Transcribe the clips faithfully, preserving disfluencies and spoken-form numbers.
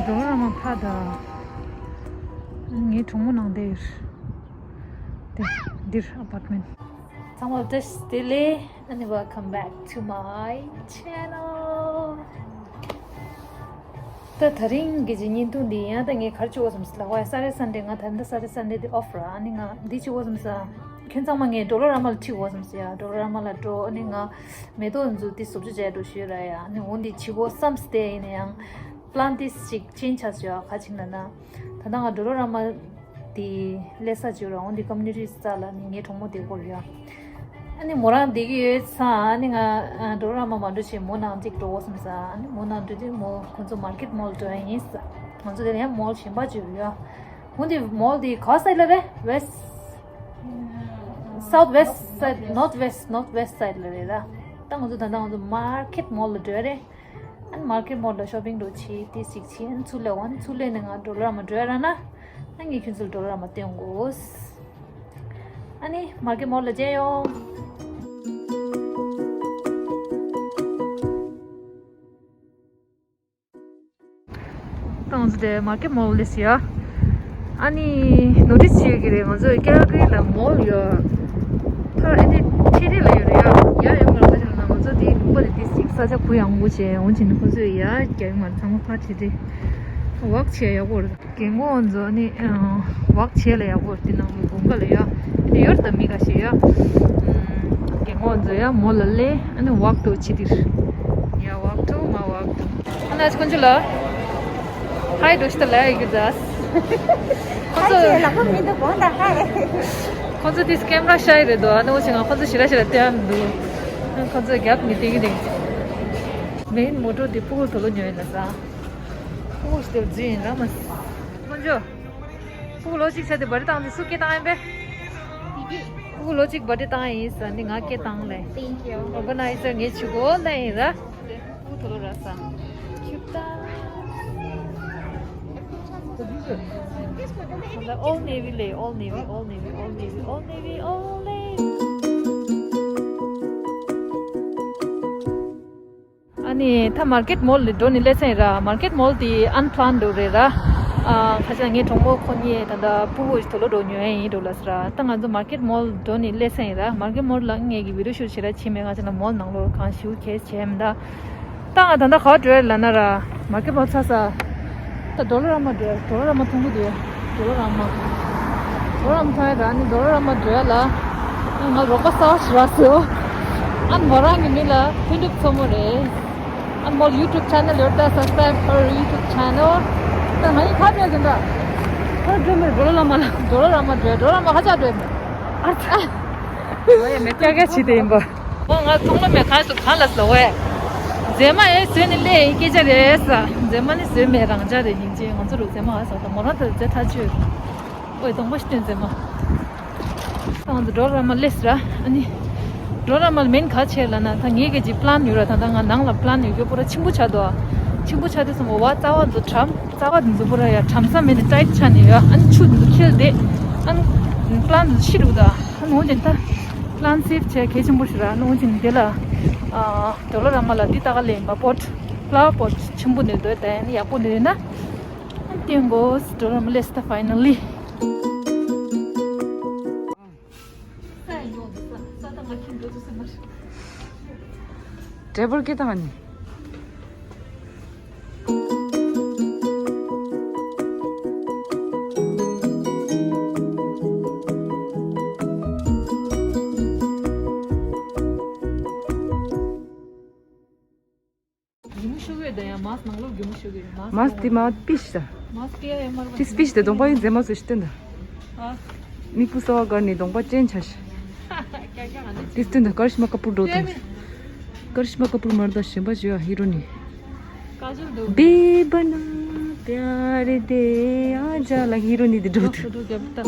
ཌོ་ལོ་ར་མ་ཕ་ད། ངའི་གྲོགས་མོ་ནང་དེར། དེ་འདིར་ཨ་པར་ཊི་མེན་ཊི། ཚང་མ་བཀྲ་ཤིས་བདེ་ལེགས། And welcome back to my channel. ད་དེ་རིང་གི་ཅིག་བརྙན་ཐུང་འདི་ཡང་ད་ངས་ག་རེ་བྱེད་དགོས་བསམ་སོང་ལབ་པ། སེ་ཊར་ཌེ་སན་ཌེ་ང་ད་ལྟ་སེ་ཊར་ཌེ་སན་ཌེ་འདི་ཨོཕ་ར། ཨ་ནི་ང་འདི་བྱེད་དགོས་བསམ་སོང་། ཁྱོད་ཚང་མ་ངས་ཌོ་ལོ་ར་མ་ལ་ཁྲིད་དགོས་བསམ་སོང་ཡ། ཌོ་ལོ་ར་མ་ལ་འགྲོ། ཨ་ནི་ང་མེ་ཏོག་འཛུགས་ཏེ་བཟོ་བཅོས་བྱས་འགྲོ་ཞུས་ར་ཡ། ཨ་ནི་འོ་འདི་བྱེད་དགོས་བསམ་སྟེ་ཡིན་ན་ཡང་པི་ལན་ཏིས་ཅིག་ཅེན་ཇི་ཆགས་སོང་ཡ། ག་ཅིག་ལབ་ན། ད་ལྟ་ང་ཌོ་ལོ་ར་མ་དེ་སླེབས་ས་བྱོས་ར། འོ་འདི་ཀོ་མུ་ནི་ཊི་རྩ་ལ་ནི་ངའི་གྲོགས་མོ་དེ་སྐོར་ཡ། ཨ་ནི་མོ་རང་བསྡད་ཀྱི་ཡོད་ཙང་། ཨ་ནི་ང་ཌོ་ལོ་ར་མ་མ་འགྲོ་བྱས་མོ་ནང་གཅིག་འགྲོ་དགོས་བསམ་སོང་། ཨ་ནི་མོ་ནང་འགྲོ་དུས་མོ་ཁོང་ཚོ་མར་ཀེཊ་མོལ་འགྲོ་ཡ་ཡིན་ཟེར། ང་ཚོ་དེ་ནས་ཡང་མོལ་གཞན་པ་བྱོས་ཡ། འོ་འདི་མོལ་དེ་ག་སའིཌ་ལ་རེད། ཝེ་སི་ཊི། སའུཐ་ཝེ་སི་ཊི་སའིཌ། ནོརཐ་ཝེ་སི་ཊི། ནོརཐ་ཝེ་སི་ཊི་སའིཌ་ལ་རེད་ར། ད་ང་ཚོ་ད་ལྟ་ང་ཚོ་མར་ཀེཊ་མོལ་ལ་འགྲོ་ཡ་རེད། ཨ་ནི་མར་ཀེཊ་མོལ་ལ་ཤོ་པིང་འགྲོ་བྱེད་དེ་ཅིག་བྱེད། ཨ་ནི་ཚུར་སླེབས། ཨ་ནི་ཚུར་སླེབས་ནས་ང་ཌོ་ལོ་ར་མ་འགྲོ་ཡ་རག་ན། ཨ་ངས་ཁྱོད་ཚོ་ལ་ཌོ་ལོ་ར་མ་སྟོན་དགོས། ཨ་ནི་མར་ཀེཊ་མོལ་ལ་མཇལ་ཡོང་། ད་ང་ཚོ་དེ་མར་ཀེཊ་མོལ་ལ་སླེབས་ཡ། ཨ་ནི་ནོ་ཊིས་བྱེད་ཀྱི་རེད། ང་ཚོ་ཀལ་ག་རི་ལ་མོལ་ཡོད། ཕར་ཨེ་འདྲ་ཁྲིད་ཁྲིད་ལ་ཡོད་རེད་ཡ། ཡ་ཡོད་མ་རེད། ང་ཚོ་དེ་ལུང་པ་དེ་ཏིས་ཅིག་ས་ཆ་གུ་ཡངས་པོ་བྱས། འོན་ཀྱང་ཁོ་ཚོས་ཡ་རྒྱག་གི་མ་རེད། ཚང་མ་ཕར་ཁྲིད་ཁྲིད། ཝོག་བྱས་ཡག་པོ་རེད། རྒན་གོག་ཚོ་ནི་ཝོག་བྱས་ལ་ཡག་པོ་རེད། དེ་ནང་ལ་དགོང་དག་ལ་ཡ་དེ་ཡོད་རེད། ད་མི་འགའ་ཤས་ཡ། རྒན་གོག་ཚོ་ཡ་མོལ་ལ་སླེབས། ཨ་ནི་ཝོག་ཏུ་བྱེད་དེ་རེད་ཡ། ཝོག་ཏུ་མ་ཝོག་ཏུ། ཨ་ནི་ཁོང་ཚོ་ལ་ཧའི་འགྲོ་ཤི་ད་ལ་ཡ་ཡི་གེ་ཛ། ཁོང་ཧའི་ཚོ་ཅེས་ལབ་ཁོ་མི་འདུག་དགོངས་དག་ཧའི། ཁོང་ཚོ་དེ་ཀེམ་ར་ཤའི་རེད་འདུག་ཨ་ནི་འོ་ཅི་ང་ཁོང་ཚོ་ཞི་ར་ཞི་ར་བལྟས་ཡ་མི་འདུག་ཁོང་ཚོ་རྒྱབ་ནས་བལྟས་ཀྱི་འདུག་མེན་མོ་ཊོ་དེ་ཕྲུ་གུ་དོ་ལོ་ཉོས་ཡིན་ན་ས། ཕྲུ་གུ་དེ་རྫུན་ཡིན་ར་མ། ཁོང་ཚོ། ཕྲུ་གུ་ལོ་གཅིག་ཆགས་དེ་བར་ཐི་ཌེ་བཏང་དེ་སུ་སྐད་བཏང་ཡིན་པས། ཕྲུ་གུ་ལོ་གཅིག་བར་ཐི་ཌེ་བཏང་ཡིན་ས་ནི་ང་སྐད་བཏང་ལེ། Thank you. Organizer ངས་ཆུ་གོ་ལེ་ཡིན་ར། ཕྲུ་གུ་དོ་ལོ་ར་ས། ཁྱུ་ད། Old Navy ལེ། Old Navy, Old Navy, Old Navy, Old Navy, Old Navy. ཨ་ནི་ད་མར་ཀེཊ་མོལ་ལ་འགྲོ་ནི་སླེབས་ཚར་ཡིན་ར། མར་ཀེཊ་མོལ་དེ་ཨན་པི་ལན་ཌི་རེད་ར། ཨ་ཁ་ཤས་ངའི་གྲོགས་མོ་ཁོ་གཉིས་ད་ལྟ་ཕྲུ་གུ་དོ་ལོ་འགྲོ་ཉོ་ཡ་ཡིན་འགྲོ་ལ་ཟེར་ར། ད་ང་ཚོ་མར་ཀེཊ་མོལ་འགྲོ་ནི་སླེབས་ཚར་ཡིན་ར། མར་ཀེཊ་མོལ་ལ་ངས་ཀྱི་བི་ཌི་ཡོ་ཤུཊ་བྱེད་ར་བྱེད་མེད། ཁ་ཤས་ལ་མོལ་ནང་ལོགས་གང་ཞུ་གས་བྱས་མི་འདུག་ད་ང་ད་ལྟ་ག་པར་འགྲོ་ཡ་ལབ་ན་ར། མར་ཀེཊ་མོལ་ཚར་ས། ད་ཌོ་ལོ་ར་མ་འགྲོ་ཡ། ཌོ་ལོ་ར་མ་མཐོང་གི་འདུག་ཌོ་ལོ་ར་མ། ཌོ་ལོ་ར་མ་མཐོང་ཡ་ར། ཨ་ནི་ཌོ་ལོ་ར་མ་འགྲོ་ཡ་ལ། ཨ་ང་རོགས་པ་གསར་པ་ཞིག་རག་སོང་། ཨ་མོ་རང་གི་མིང་ལ་ལྷུན་གྲུབ་མཚོ་མོ་རེད། ཨ་མོ་ཡུ་ཊུབ་ཆེ་ནལ་ཡོད་ད། Subscribe her YouTube channel. ད་ང་ཡི་ཁ་བྲལ་གི་འདྲ། ཁ་བྲལ་མེད། ཌོ་ལོ་ར་མ་ལ། ཌོ་ལོ་ར་མ་འགྲོ་ཡ། ཌོ་ལོ་ར་མ་ཧ་ཅང་འགྲོ་ཡ་མེད། ཨ་ཙི། ཀྱ་ཀྱ་བྱེད་དེ་ཡིན་པ། ཨོ་ང་ཐུགས་ལོ་མེད། གང་སུ་གང་ལ་ཟ་བས། མཛེས་མ་ཨེ་བཟོས་ནི་ལས་ཡིན་སྐད་ཆ་རེད་ཟ། མཛེས་མ་ནི་བཟོས་མེད། རང་ཅག་རེད། སྙིང་རྗེ། ང་ཚོ་རུ་མཛེས་མ་ཨ་ཟ་དང་མོ་རང་ད་རྫས་ཐག་ཆོད། ཨོའི་གདོང་པ་ཞིག་སྟོན་མཛེས་མ། ད་ང་ཚོ་ཌོ་ལོ་ར་མ་སླེབས་ར། ཨ་ནི་ཌོ་ལོ་ར་མ་ལ་མེན་ག་བྱས་ལབ་ན། ད་ངས་ག་ཅིག་པི་ལན་ཡོད་ར། ད་ད་ང་ནང་ལ་པི་ལན་ཡོད་རྒྱུ་པོ་ར་ཆེན་པོ་ཆགས་འདུག་ཆེན་པོ་ཆགས་དུས་སོང་བ་རྩ་བ་འདུག་གྲམ། རྩ་བ་འདི་ཚོ་པུ་ར་ཡ་གྲམ་ས་མེད་ནས་ཊའིཊ་ཆགས་ནས་ཡོད། ཨ་ནི་ཆུ་འདི་ཚོ་འཁྱིལ་བསྡད། ཨ་ནི་པི་ལན་འདི་ཚོ་ཤི་འགྲོ་གི་འདུག་ཨ་ནི་འོན་ཀྱང་ད་པི་ལན་སེབ་བྱས་གལ་ཆེན་པོ་ཞིག་ར། ཨ་ནི་འོན་ཀྱང་འདི་ལ་ཨ་ཌོ་ལོ་ར་མ་ལ་འདི་ལྟ་ག་ལེན་པ་པོཊ། ཕ་ལ་ཝར་པོཊ་ཆེན་པོ་འདི་འདུག་ད་ཡང་ཡག་པོ་འདི་ཡིན་ན། ཨ་ནི་སྟོན་དགོས། ཌོ་ལོ་ར་མ་སླེབས་ད་ཕའི་ནལ་ལི། ཌེ་བར་སྐད་བཏང་ནི། རྒྱུ་མ་ཤོག་གི་ད་ཡང་མཱས་ནང་ལོགས་རྒྱུ་མ་ཤོག་གི་མཱས། མཱས་དེ་མ་པིཤ་ད། མཱས་ཀྱི་ཡ་ཡ་མར་ཅིས་པིཤ་དེ་གདོང་པ་ཡིན་མཛེས་མ་བཟོ་ཤི་སྟོན་ད། ཨ། མིག་སྤུ་གསར་པ་བཀར་ནས་གདོང་པ་ཅན་ཆ་ཤི། ཀྱ་ཀྱ་ང་ནི་དེ་སྟོན་ད། ཀར་ཤི་མ་ཀ་པུར་འགྲོ་དང་། ཀར་ཤི་མ་ཀ་པུར་མར་ད་གཞན་པ་བྱོས་ཨ་ཧི་རོ་ནི། ཀ་ཇལ་འདུག་དེ་བ་ན་པྱ་རེ་དེ་ཨ་ཇ་ལ་ཧི་རོ་ནི་དེ་འགྲོ་དུ། འགྲོ་རྒྱབ་ད།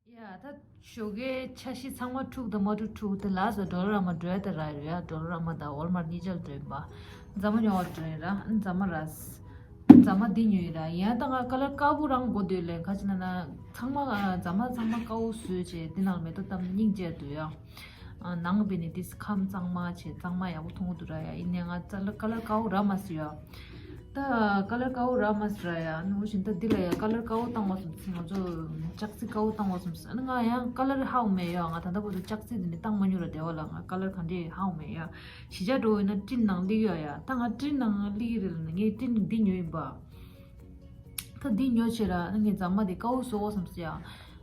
ཡ་ད་ཞོགས་ཀའི་ཆ་ཤས་ཚང་མ་འཁྲུག་དང་མ་འཁྲུག་འཁྲུག་དེ་ལ་ཟ། ཌོ་ལོ་ར་མ་འགྲོ་ཡ་དེ་ར་རེད་ཡ། ཌོ་ལོ་ར་མ་དང་ཝོལ་མར་གཉིས་ཆར་འགྲོ་ཡིན་པ། རྫ་མ་ཉོ་བར་འགྲོ་ཡིན་ར། རྫ་མ་ར། རྫ་མ་འདི་ཉོས་ཡིན་ར། ཡང་ད་ང་ཀ་ལར་དཀར་པོ་རང་དགོས་འདོད་ལས། ག་ཅི་ན་ན་ཚང་མ་རྫ་མ་ཚང་མ་དཀར་པོ་བཟོས་བྱས་འདི་ནང་ལ་མེ་ཏོག་བཏབ་སྙིང་རྗེ་འདུག་ཡ། ནང་བས་ནི་དེ་ཁམས་གཙང་མ་བྱས། གཙང་མ་ཡག་པོ་མཐོང་གི་འདུག་ར་ཡ། ཡིན་ནའི་ང་ཙ་ལ་ཀ་ལར་དཀར་པོ་རག་མ་སོང་ཡ། ད་ཀ་ལར་དཀར་པོ་རག་མ་སོང་ར་ཡ། ཨ་ནི་འོ་བཞིན་ད་འདི་ལ་ཡ་ཀ་ལར་དཀར་པོ་བཏང་བ་སོང་ཙང་། ང་ཚོ་ལྕགས་རྩི་དཀར་པོ་བཏང་བ་སོང་ཙང་། ཨ་ནི་ང་ཡང་ཀ་ལར་ཧ་གོ་མེད་ཡ། ང་ད་ལྟ་བར་དུ་ལྕགས་རྩི་འདི་ནི་བཏང་མ་མྱོང་ར། སྡེ་བ་ལ་ང་ཀ་ལར་ག་འདྲས་ཧ་གོ་མེད་ཡ། གཞིས་ཆགས་འགྲོ་འོས་ན་སྤྲིན་ནང་སླེབས་ཡ་ཡ། ད་ང་སྤྲིན་ནང་སླེབས་ཀྱི་རེད་ལབ་ན། ངས་སྤྲིན་འདི་ཉོས་ཡིན་པ། ད་འདི་ཉོས་བྱས་ར། ཨ་ནི་ངས་རྫ་མ་འདི་དཀར་པོ་བཟོ་དགོས་བསམ་སོང་ཡ།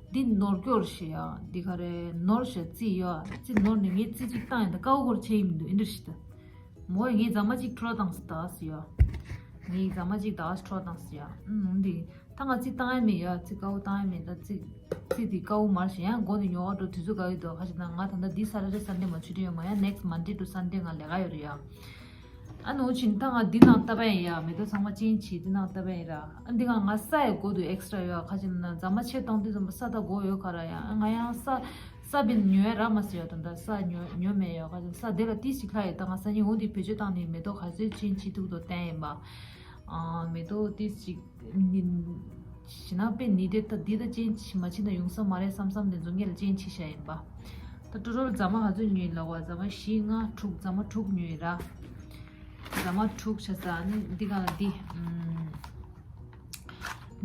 འདི་ནོར་སྐྱོར་ཞེས་ཡ། འདི་ག་རེ་ནོར་ཞེས་རྩི་ཡ། རྩི་ནོར་ནི་ངས་རྩི་གཅིག་བཏང་ཡིན། ད་དཀར་པོ་སྐོར་ཆེ་ཡིན་མི་འདུག་ཨེ་འདྲ་ཞིག་ད། མོ་ཡ་ངས་རྫ་མ་གཅིག་འཕྲོ་བཏང་སོང་ད་ཟེར་ཡ། ངས་རྫ་མ་གཅིག་ད་འཕྲོ་བཏང་ཟེར་ཡ། ཨུམ་འདི་ད་ང་རྩི་བཏང་ཡ་མེད་ཡ། རྩི་དཀར་པོ་བཏང་ཡ་མེད། ད་རྩི་རྩི་འདི་དཀར་པོ་མར་ཞེས་ཡང་སྒོ་ནས་ཉོ་བ་འགྲོ་དུས་ཚོད་འགོར་གི་འདུག་ཁ་ཅིག་ན་ང་ད་ལྟ་འདི་Saturday Sunday མ་ཆུ་ཊི་ཡོད་མ་ཡ། Next Monday to Sunday ང་ལས་ཀ་ཡོད་རེད་ཡ། ཨ་ནི་འོ་བྱས་ད་ང་འདི་ནང་བཏབ་པ་ཡིན་ཡ། མེ་ཏོག་ཚང་མ་ཅན་བྱས་འདི་ནང་བཏབ་པ་ཡིན་ར། ཨ་འདི་ག་ང་ས་ཡི་སྒོ་དུ་extra ཡོད་ཡ། ཁ་ཅིག་ན་རྫ་མ་ཆེ་བཏང་དུས་ཙམ་པ་ས་ད་སྒོ་ཡོད་ག་ར་ཡ། ཨ་ང་ཡང་ས་ས་བིན་ཉོ་ཡ་རག་མ་སོང་ཡ། ད་ད་ས་ཉོ་ཉོ་མེད་ཡ། ཁ་ཅིག་ས་དེ་ལ་ཏིས་ཅིག་ལྷག་ཡོད། ད་ང་སང་ཉིན་འོ་འདི་བེད་སྤྱོད་བཏང་ནས་མེ་ཏོག་ག་ཚོད་ཅན་བྱས་ཐུབ་དོ་བསྟན་ཡིན་པ། ཨ་མེ་ཏོག་ཏིས་ཅིག་ནི་ཞེ་ན་དཔེ་ནི་དེ་ད་འདི་ད་ཅན་བྱས་མ་བྱས་ན་ཡོང་ས་མ་རེད་བསམ་བསམ་དེ་ཚོ་ངས་ལ་ཅན་བྱས་བཞག་ཡིན་པ། ད་ཊོ་ཊལ་རྫ་མ་ག་ཚོད་ཉོས་ཡིན་ལབ་པ། རྫ་མ་བཞི་ལྔ་དྲུག་རྫ་མ་དྲུག་ཉོས་ཡིན་ར། རྫ་མ་དྲུག་བྱས་ཙང་ནི་འདི་ག་ལ་འདི། ཨམ།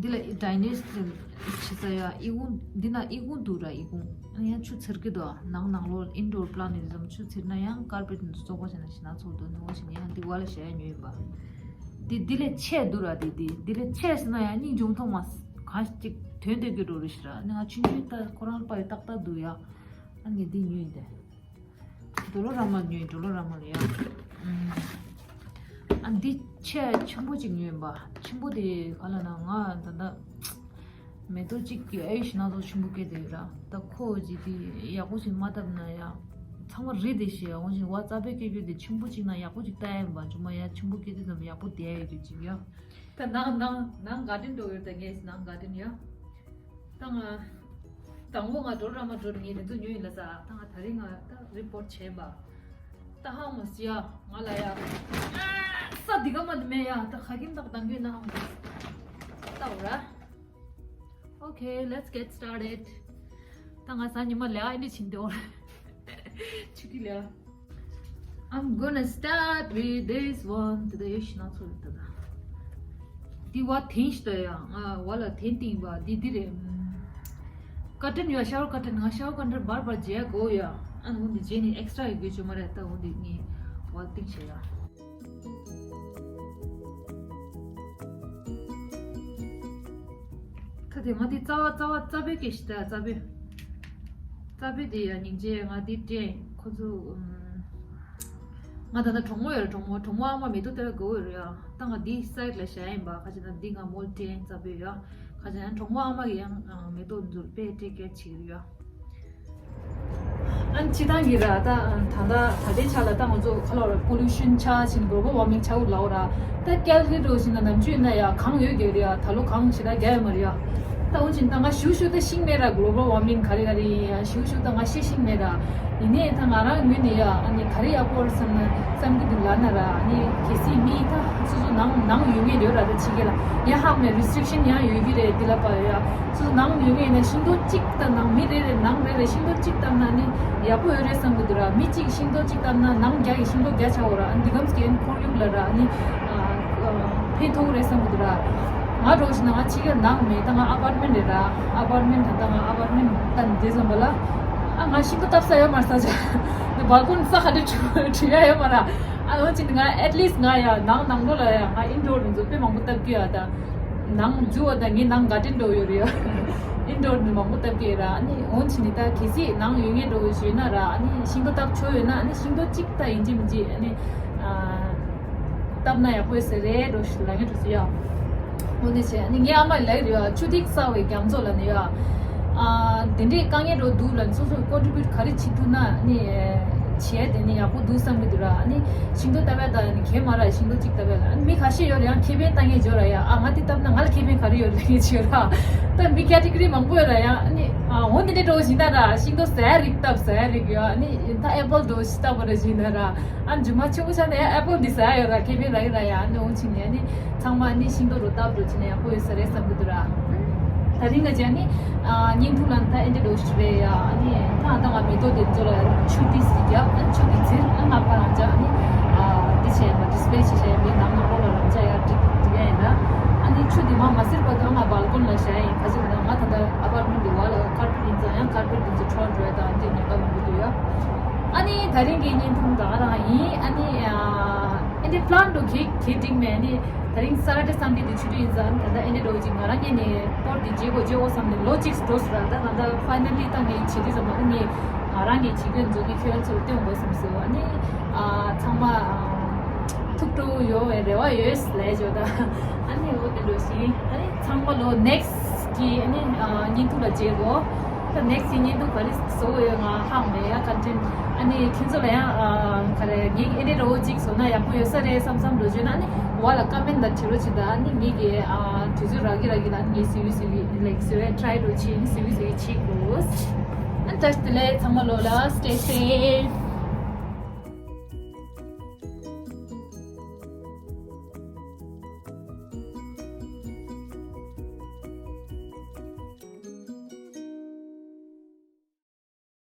འདི་ལ་ཌའི་ནེ་སི་ཊི་བྱས་ཙང་ཡ་ཨི་ཁུང་། འདི་ན་ཨི་ཁུང་འདུག་ར། ཨི་ཁུང་ཨ་ནི་ཡང་ཆུ་འཚེར་གི་འདུག་ནང་ནང་ལོགས་ཨིན་ཌོར་པ་ལན་ཊི་འདི་ཙམ་ཆུ་འཚེར་ན་ཡང་ཀར་པེཊ་འདི་ཚོ་བཙོག་པ་བྱས་ན་ཞེ་ན་ཚོགས་འདུག་ནི་འོ་བྱས་ནས་ཡང་འདི་བ་ལ་བཞག་ཡ་ཉོས་ཡིན་པ། འདི་འདི་ལས་ཆེ་འདུག་ར། འདི་འདི་འདི་ལས་ཆེ་ཟེར་ན་ཡང་སྙིང་རྗེ་མོ་མཐོང་མ་སོང་། གང་ཅིག་དོན་དེ་གི་འགྲོ་རུ་ཞིག་ར། ནི་ང་ཆུང་ཆུང་ད་ཁོ་རང་པ་ཡི་ཏག་ཏག་འདུག་ཡ། ཨ་ངས་འདི་ཉོས་ཡིན་ཏེ། ཌོ་ལོ་ར་མ་ཉོས། ཌོ་ལོ་ར་མ་ལ་ཡ། ཨུམ། ཨ་འདི་ཆེ་ཆེན་པོ་ཅིག་ཉོས་ཡིན་པ། ཆེན་པོ་དེ་ག་ལ་ན་ང་ད་ལྟ་མེ་ཏོག་ཅིག་གི་ཨེ་ཤི་ན་ཚོ་ཆེན་པོ་སྐྱེས་དེ་ཡོད་ར། ད་ཁོ་ཅིག་དེ་ཡག་པོ་ཞིག་མ་བཏབ་ན་ཡ། ཚང་མ་རི་དེ་ཞེས་འོང་ཞིང་བ་རྩ་བའི་སྐད་རྒྱུད་དེ་ཆེན་པོ་ཅིག་ན་ཡག་པོ་ཅིག་ལྟ་ཡ་ཡིན་པ། ཇུ་མ་ཡ་ཆེན་པོ་སྐྱེས་དེ་ཙམ་ཡག་པོ་བསྡད་ཡ་ཡོད་རྒྱུ་ཅིག་ཡ། ད་ནང་ནང་ནང་ག་དྲིན་འགྲོ་ཡོད། ད་ངས་ནང་ག་དྲིན་ཡ། ད་ང་དང་པོ་ང་འགྲོ་ར་མ་འགྲོ་ངས་དེ་ཚོ་ཉོས་ཡིན་ལ་ས། ད་ང་དེ་རིང་ང་ད་རི་པོར་ཊི་བྱས་པ། ད་ཧང་མ་སི་ཡ་ང་ལ་ཡ། ས་འདི་ག་མ་དེ་མེད་ཡ། ད་ཁ་ཁྱིམ་དག་དང་གི་ན་ཧང་མ་སི། ད་འོ་ར། Okay, let's get started. ད་ང་ས་ཉི་མ་ལས་ཨ་ནི་ཕྱིན་དེ་འོ་ར། ཆུ་ཁི་ལས། I'm gonna start with this one. དེ་ད་ཡོད་ཤི་ན་ཚོ་རེད་ད། འདི་བ་ཐེན་ཤི་ད་ཡ། ང་བ་ལ་ཐེན་ཏིང་བ་འདི་འདི་རེད། ཀར་ཊན་ཡ། ཤ་ཝར་ཀར་ཊན། ང་ཤ་ཝར་ཀར་ཊན་བར་བར་བརྗེ་དགོས་ཡ། ཨ་ནི་འོ་འདི་རྗེས་ནས་ཨེག་སི་ཊ་ཡོད་དགོས་ཅོ་མ་རེད། ད་འོ་འདི་ངས་བ་ཏིང་ཤི་ཡ། ད་དེ་ང་དེ་རྩ་བ་རྩ་བ་རྩ་བའི་སྐད་ཞིག་ད་རྩ་བའི། རྩ་བའི་དེ་ཡ་སྙིང་རྗེ་ང་དེ་དྲན་ཁོ་ཚོ། ང་ད་ལྟ་གྲོགས་མོ་ཡོད་རེད། གྲོགས་མོ་གྲོགས་མོ་ཨ་མ་མེ་ཏོག་ལྟ་བའི་དགོས་ཡོད་རེད་ཡ། ད་ང་དེ་སའིཌ་ལ་བཞག་ཡིན་པ། ཁ་ཅིག་ན་དེ་ང་མོལ་དྲན་རྩ་བའི་ཡ། ཁ་ཅིག་ན་གྲོགས་མོ་ཨ་མ་གི་ཡང་མེ་ཏོག་འཛུལ་པས་ཊེག་ཀེར་བྱེད་ཀྱི་རེད་ཡ། ཨ་ནི་སྤྱི་བཏང་གི་ར་ད་ད་ད་ད་ལྟའི་ཆ་ལ་ད་ང་ཚོ་ཁ་ལོ་ར་པོ་ལུ་ཤན་ཆགས་ཕྱིན་གློ་བལ་ཝར་མིང་ཆགས་འུ་ལའོ་ར། ད་ཀལ་གི་འགྲོ་ཕྱིན་ན་ནམ་རྒྱུན་ན་ཡ་གངས་ཡོད་གི་རེད་ཡ། ད་ལོ་གངས་ཞེ་དྲག་རྒྱག་ཡོད་མ་རེད་ཡ། ད་འུ་ཅིན་ད་ང་ཞུ་ཞུ་ད་ཤིང་མེད་ར། གློ་བལ་ཝར་མིང་ག་རེ་ག་རེ་ཡིན་ཡ་ཞུ་ཞུ་ད་ང་ཤེས་ཤིང་མེད་ར། ཡིན་ནའི་ད་ང་རང་ངོས་ནས་ཡ་ཨ་ནི་ག་རེ་ཡག་པོ་རེད་བསམ་ན་བསམ་གི་འདུག་ལབ་ན་ར། ཨ་ནི་གལ་སྲིད་མི་ད་སོ་སོ་ནང་ནང་ཡོད་མཁན་ཡོད་ར། ད་ཕྱི་རྒྱལ་ལ་ཡ་ཧ་མེད་རི་སི་ཊིག་ཤན་ཡང་ཡོད་གི་རེད། འདི་ལ་པ་ཡ། སུ་ནང་ཡོད་མཁན་ཡིན་ན་ཤིང་ཏོག་གཅིག་བཏབ་ན། མི་རེ་རེ་ནང་རེ་རེ་ཤིང་ཏོག་གཅིག་བཏབ་ན་ནི་ཡག་པོ་ཡོད་རེད་བསམ་གི་འདུག་ར། མི་གཅིག་ཤིང་ཏོག་གཅིག་བཏབ་ན་ནང་བརྒྱ་ཡི་ཤིང་ཏོག་བརྒྱ་ཆགས་འོ་ར། འདི་གམ་སྐྱེན་ཁོར་ཡུག་ལ་ར་ནི་ཕན་ཐོགས་རེད་བསམ་གི་འདུག་ར། ང་འགྲོ་བཞིན་ན་ང་ཕྱི་རྒྱལ་ནང་མེད། ད་ང་ཨ་པར་ཊི་མེན་ཊི་རེད་ར། ཨ་པར་ཊི་མེན་ཊི་ད་ད་ང་ཨ་པར་ཊི་མེན་ཊི་ད་འདི་བཟོ་འབའ་ལ་ཨ་ང་ཤིང་ཏོག་བཏབ་ས་ཡོད་མ་རེད། ས་ཆ་འདི་བལ་ཀོ་ནི་ས་ག་འདྲ་བྲི་ཡ་ཡོད་མ་ར། ཨ་འོ་ཅི་ང་ཨེཊ་ལིསཊ་ང་ཡ་ནང་ནང་ལོགས་ལ་ཡ་ང་ཨིན་ཌོར་འདི་ཚོ་དཔེ་མང་པོ་བཏབ་ཀྱི་ཡ། ད་ནང་འཛུལ་བ་དང་ངའི་ནང་ག་ཏེ་འགྲོ་ཡོད་རེད་ཡ། ཨིན་ཌོར་འདི་མང་པོ་བཏབ་ཀྱི་ར། ཨ་ནི་འོན་ཆི་ནི་ད་གལ་སྲིད་ནང་ཡོད་ངེས་འགྲོ་ཞུས་ན་ར། ཨ་ནི་ཤིང་ཏོག་བཏབ་ཆོག་ཡོད་ན་ཨ་ནི་ཤིང་ཏོག་གཅིག་ད་ཡིན་གཅིག་མིན་གཅིག་ཨ་ནི་བཏབ་ན་ཡག་པོ་ཡོད་ས་རེད་འགྲོ་ཞུ་ལ་ངེས་འགྲོ་སི་ཡ། འོ་ནི་བྱས་ཨ་ནི་ངའི་ཨ་མ་ལགས་རེད་ཡ། ཆུ་ཐིགས་གསར་བའི་རྒྱ་མཚོ་ལ་ནི་ཡ། ཨ་དེ་འདྲའི་དཀའ་ངལ་འགྲོ་འདུག་ལ་སོ་སོས་ཀོན་ཊི་བིའུ་ཊི་ག་རེ་བྱེད་ཐུབ་ན་ནི་བྱས་དེ་ནི་ཡག་པོ་འདུག་བསམ་གི་འདུག་ར། ཨ་ནི་ཤིང་ཏོག་བཏབ་ཡ་ད་ནི་གས་མ་ར་ཤིང་ཏོག་གཅིག་བཏབ་ཡ་ལ་ཨ་ནི་མི་ཁ་ཤས་ཡོད་རེད་ཡང་ཁེ་ཕན་ལྟ་ངེས་འཇོག་ར་ཡ། ཨ་ང་དེ་བཏབ་ན་ང་ལ་ཁེ་ཕན་ག་རེ་ཡོད་རེད་ངེས་བྱེད་ར། ད་མི་ཀེ་ཊི་གོ་རི་མང་པོ་ཡོད་ར་ཡ། ཨ་ནི་ཨ་འོ་འདི་འདྲ་འགྲོ་བཞིན་ད་ར་ཤིང་ཏོག་ཟ་ཡ་རིགས་བཏབ་ཟ་ཡ་རིགས་ཡོད། ཨ་ནི་ད་ཨེ་པལ་འགྲོ་ཞིག་བཏབ་པ་ར་བཞིན་ད་ར། ཨ་ནི་རྒྱུ་མ་ཆེན་པོ་ཆགས་ན་ཡ་ཨེ་པལ་འདི་ཟ་ཡ་ཡོད་ར་ཁེ་ཕན་ར་ཡོད་ར་ཡ། ཨ་ནི་འོ་ཕྱིན་ནས་ཨ་ནི་ཚང་མ་ཨ་ནི་ཤིང་ཏོག་རོ་བཏབ་འགྲོ་ཕྱིན་ན་ཡག་པོ་ཡོད་ས་རེད་བསམ་གི་འདུག་ར། ད་རིང་ག་ཅི་ནི་ཨ་བརྙན་ཐུང་ལ་ད་ཨེ་འདྲ་འདྲ་ཞིག་རེད་ཡ། ཨ་ནི་ད་ད་ང་མེ་ཏོག་དེ་ཚོ་ལ་ཆུ་ཏི་ཟིག་རྒྱབ། ཨ་ཆུ་དེ་ཚིར། ཨ་ང་ཕར་རང་ཅག་ཨ་ནི་ཨ་འདི་བྱས་པ་ཌི་སི་པེལ་བྱས་བྱས་མི་ནང་ང་ལོགས་ལ་རང་ཅག་ཡར་འགྲིག་འགྲིག་ཡ་ཡིན་ན། ཨ་ནི་ཆུ་དེ་མ་མ་ཟིར་བར་དུ་ང་སྦལ་ཀོན་ལ་བཞག་ཡིན། ག་ཅི་ལ་ང་ད་ད་ཨ་པར་ཊི་མེན་ཊི་དེ་བ་ལ་ཀར་པེཊ་ཡིན་ཙང་ཡང་ཀར་པེཊ་དེ་ཚོ་འཕྲོ་འགྲོ་ཡ་ད་ཨ་འདི་ཉེན་ཁ་མང་པོ་འདུག་ཡ། ཨ་ནི་ད་རིང་གི་བརྙན་ཐུང་ད་ག་རང་ཡིན། ཨ་ནི་ཨ་ཨེ་འདྲ་པི་ལན་འདུག་གི་གི་འགྲིག་མེད། ཨ་ནི་ད་རིང་སེ་ཊར་ཌེ་སན་ཌེ་དེ་ཆུ་ཚོད་ཡིན་ཙང་ད་ལྟ་ཨེ་འདྲ་འདྲ་བོ་ཅིག་ང་རང་ངེད་ནས་པོར་དེ་བརྗེ་དགོས་བརྗེ་དགོས་བསམ་ནས་ལོ་གཅིག་འགྲོ་སོང་ར། ད་ད་ལྟ་ཕའི་ནལ་ལི་ད་ངས་བྱེད་དུས་ཙམ་པ་ངས་ང་རང་གི་བྱེད་རྒྱུ་འཛོམས་ནས་ཁྱོད་ཚོར་སྟོན་དགོས་བསམ་སོང་། ཨ་ནི་ཨ་ཚང་མ་ཨ་ཐུགས་སྤྲོ་ཡོད་པའི་རེ་བ་ཡོད་ལས་བྱོས་ད། ཨ་ནི་འོ་དེ་འདྲ་ཞིག་ཨ་ནི་ཚང་མ་ལོ་ནེག་སི་ཊི་གི་ཨ་ནི་ཨ་བརྙན་ཐུང་ལ་མཇལ་གོ། ད་ནེག་སི་ཊི་བརྙན་ཐུང་ག་རེ་བཟོ་དགོས་ཡོད་ང་ཧ་གོ་མེད་ཡ། ཀོན་ཊེན་ཊི། ཨ་ནི་ཁྱེད་ཚོ་ལ་ཡང་ཨ་ག་རེ་ངས་ཨེ་འདྲ་འདྲ་བོ་ཅིག་བཟོ་ན་ཡག་པོ་ཡོད་ས་རེད་བསམ་བསམ་འགྲོ་བྱོས་ན་ཨ་ནི་འོག་ལ་ཀོ་མེན་ཊི་ལ་བྲིས་རོགས་བྱེད་ད། ཨ་ནི་ངས་ཀྱི་ཨ་དུས་ཚོད་རག་གི་རག་གི་ལ་ཨ་ནི་ངས་གཟིགས་གི་གཟིགས་གི་ལའིཀ་གཟིགས་པའི་ཊ་རའི་འགྲོ་བྱེད། ཨ་ནི་གཟིགས་གི་གཟིགས་གི་བྱེད་དགོས། ཨ་ནི་བཀྲ་ཤིས་བདེ་ལེགས། ཚང་མ་ལོ་ལ་stay safe།